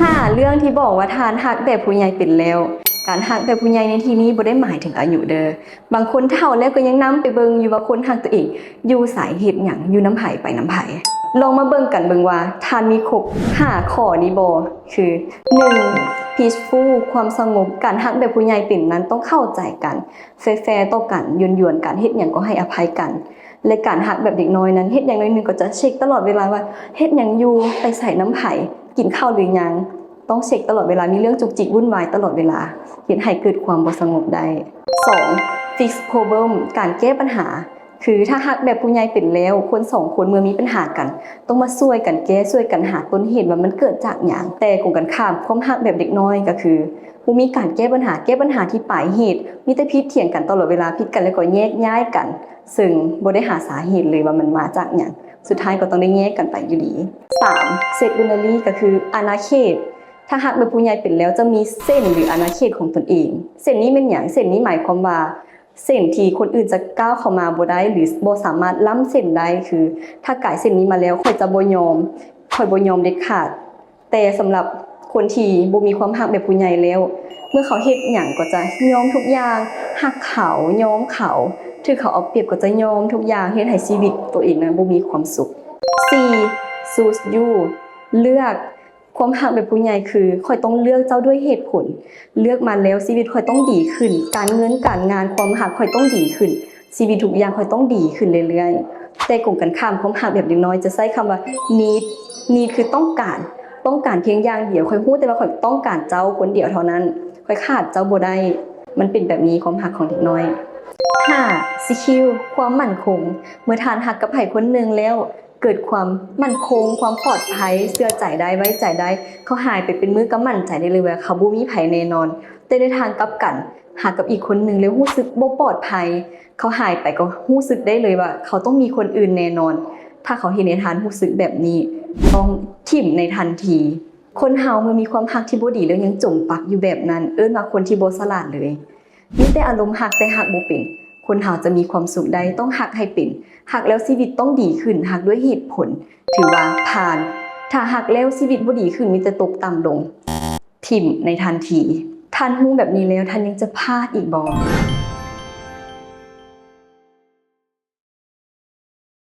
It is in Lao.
ຫ້າ ເລື່ອງທີ່ບອກວ່າທ່ານຮັກແບບຜູ້ໃຫຍ່ເປັນແລ້ວ. ການຮັກແບບຜູ້ໃຫຍ່ໃນທີ່ນີ້ບໍ່ໄດ້ໝາຍເຖິງອາຍຸເດີ້. ບາງຄົນເຖົ້າແລ້ວກໍຍັງນຳໄປເບິ່ງຢູ່ວ່າຄົນຮັກຕົວເອງຢູ່ໃສ, ເຮັດຫຍັງ, ຢູ່ນຳໃຜ, ໄປນຳໃຜ. ລອງມາເບິ່ງກັນເບິ່ງວ່າທ່ານມີຄົບຫ້າຂໍ້ນີ້ບໍ່? ຄື ໜຶ່ງ peaceful ຄວາມສະຫງົບ. ການຮັກແບບຜູ້ໃຫຍ່ເປັນນັ້ນຕ້ອງເຂົ້າໃຈກັນ, ແຟໆຕໍ່ກັນ, ຢວນໆກັນ, ເຮັດຫຍັງກໍໃຫ້ອະໄພກັນ. ແລະ ການຮັກແບບເດັກນ້ອຍນັ້ນ ເຮັດຫຍັງໜ້ອຍໜຶ່ງກໍຈະເຊັກຕະຫຼອດເວລາວ່າເຮັດຫຍັງຢູ່, ໄປໃສນຳໃຜ, ກິນເຂົ້າຫຼືຍັງ. ຕ້ອງເຊັກຕະຫຼອດເວລາ, ມີເລື່ອງຈຸກຈິກວຸ່ນວາຍຕະຫຼອດເວລາ, ເຮັດໃຫ້ເກີດຄວາມບໍ່ສະຫງົບໄດ້. ສອງ fix problem ການແກ້ບັນຫາ. ຄືຖ້າຮັກແບບຜູ້ໃຫຍ່ເປັນແລ້ວ, ຄົນສອງຄົນເມື່ອມີບັນຫາກັນ ຕ້ອງມາຊ່ວຍກັນແກ້, ຊ່ວຍກັນຫາຕົ້ນເຫດວ່າມັນເກີດຈາກຫຍັງ. ແຕ່ກົງກັນຂ້າມ, ຄວາມຮັກແບບເດັກນ້ອຍກໍຄື ບໍ່ມີການແກ້ບັນຫາ, ແກ້ບັນຫາທີ່ປາຍເຫດ, ມີແຕ່ຜິດຖຽງກັນຕະຫຼອດເວລາ, ຜິດກັນແລ້ວກໍແຍກຍ້າຍກັນ, ເຊິ່ງບໍ່ໄດ້ຫາສາເຫດເລີຍວ່າມັນມາຈາກຫຍັງ, ສຸດທ້າຍກໍຕ້ອງໄດ້ແຍກກັນໄປຢູ່ດີ. ສາມ set boundary ກໍຄືອານາເຂດ. ຖ້າຮັກແບບຜູ້ໃຫຍ່ເປັນແລ້ວ ຈະມີເສັ້ນ ຫຼື ອານາເຂດຂອງຕົນເອງ. ເສັ້ນນີ້ແມ່ນຫຍັງ? ເສັ້ນນີ້ໝາຍຄວາມວ່າ ເສັ້ນທີ່ຄົນອື່ນຈະກ້າວເຂົ້າມາບໍ່ໄດ້ ຫຼື ບໍ່ສາມາດລ້ຳເສັ້ນໄດ້ ຄື ຖ້າກາຍເສັ້ນນີ້ມາແລ້ວ ຂ້ອຍຈະບໍ່ຍອມ, ຂ້ອຍບໍ່ຍອມເດັດຂາດ. ແຕ່ສຳລັບຄົນທີ່ບໍ່ມີຄວາມຮັກແບບຜູ້ໃຫຍ່ແລ້ວ ເມື່ອເຂົາເຮັດຫຍັງກໍຈະຍອມທຸກຢ່າງ, ຮັກເຂົາ, ຍອມເຂົາ, ຖືກເຂົາເອົາປຽບກໍຈະຍອມທຸກຢ່າງ, ເຮັດໃຫ້ຊີວິດຕົວເອງນັ້ນບໍ່ມີຄວາມສຸກ. ສີ່ choose you ເລືອກ. ຄວາມຮັກແບບຜູ້ໃຫຍ່ຄື ຂ້ອຍຕ້ອງເລືອກເຈົ້າດ້ວຍເຫດຜົນ, ເລືອກມາແລ້ວຊີວິດຂ້ອຍຕ້ອງດີຂຶ້ນ, ການເງິນການງານຄວາມຮັກຂ້ອຍຕ້ອງດີຂຶ້ນ, ຊີວິດທຸກຢ່າງຂ້ອຍຕ້ອງດີຂຶ້ນເລື້ອຍໆ. ແຕ່ກົງກັນຂ້າມ, ຄວາມຮັກແບບເດັກນ້ອຍຈະໃຊ້ຄຳວ່າ need, need ຄືຕ້ອງການ, ຕ້ອງການພຽງຢ່າງດຽວ, ຂ້ອຍຮູ້ແຕ່ວ່າຂ້ອຍຕ້ອງການເຈົ້າຄົນດຽວເທົ່ານັ້ນ, ຂ້ອຍຂາດເຈົ້າບໍ່ໄດ້. ມັນເປັນແບບນີ້ ຄວາມຮັກຂອງເດັກນ້ອຍ. ຫ້າ secure ຄວາມໝັ້ນຄົງ. ເມື່ອທ່ານຮັກກັບໃຜຄົນໜຶ່ງແລ້ວ ເກີດຄວາມໝັ້ນຄົງ, ຄວາມປອດໄພ, ເຊື່ອໃຈໄດ້, ໄວ້ໃຈໄດ້, ເຂົາຫາຍໄປເປັນມື້ກໍໝັ້ນໃຈໄດ້ເລີຍວ່າເຂົາບໍ່ມີໃຜແນ່ນອນ. ແຕ່ໃນທາງກັບກັນ, ຫາກັບອີກຄົນໜຶ່ງແລ້ວຮູ້ສຶກບໍ່ປອດໄພ, ເຂົາຫາຍໄປກໍຮູ້ສຶກໄດ້ເລີຍວ່າເຂົາຕ້ອງມີຄົນອື່ນແນ່ນອນ. ຖ້າເຂົາເຮັດໃຫ້ທ່ານຮູ້ສຶກແບບນີ້, ຕ້ອງຖິ້ມໃນທັນທີ. ຄົນເຮົາເມື່ອມີຄວາມຮັກທີ່ບໍ່ດີແລ້ວຍັງຈົມປັກຢູ່ແບບນັ້ນ, ເອີ້ນວ່າຄົນທີ່ບໍ່ສະຫຼາດເລີຍ. ມີແຕ່ອາລົມຮັກແຕ່ຮັກບໍ່ເປັນ. ຄົນເຮົາຈະມີຄວາມສຸກໄດ້ ຕ້ອງຮັກໃຫ້ເປັນ. ຮັກແລ້ວຊີວິດຕ້ອງດີຂຶ້ນ, ຮັກດ້ວຍເຫດຜົນ ຖືວ່າຜ່ານ. ຖ້າຮັກແລ້ວຊີວິດບໍ່ດີຂຶ້ນ, ມີແຕ່ຕົກຕ່ຳລົງ, ຖິ້ມໃນທັນທີ. ທ່ານຮູ້ແບບນີ້ແລ້ວ, ທ່ານຍັງຈະພາດອີກບໍ່?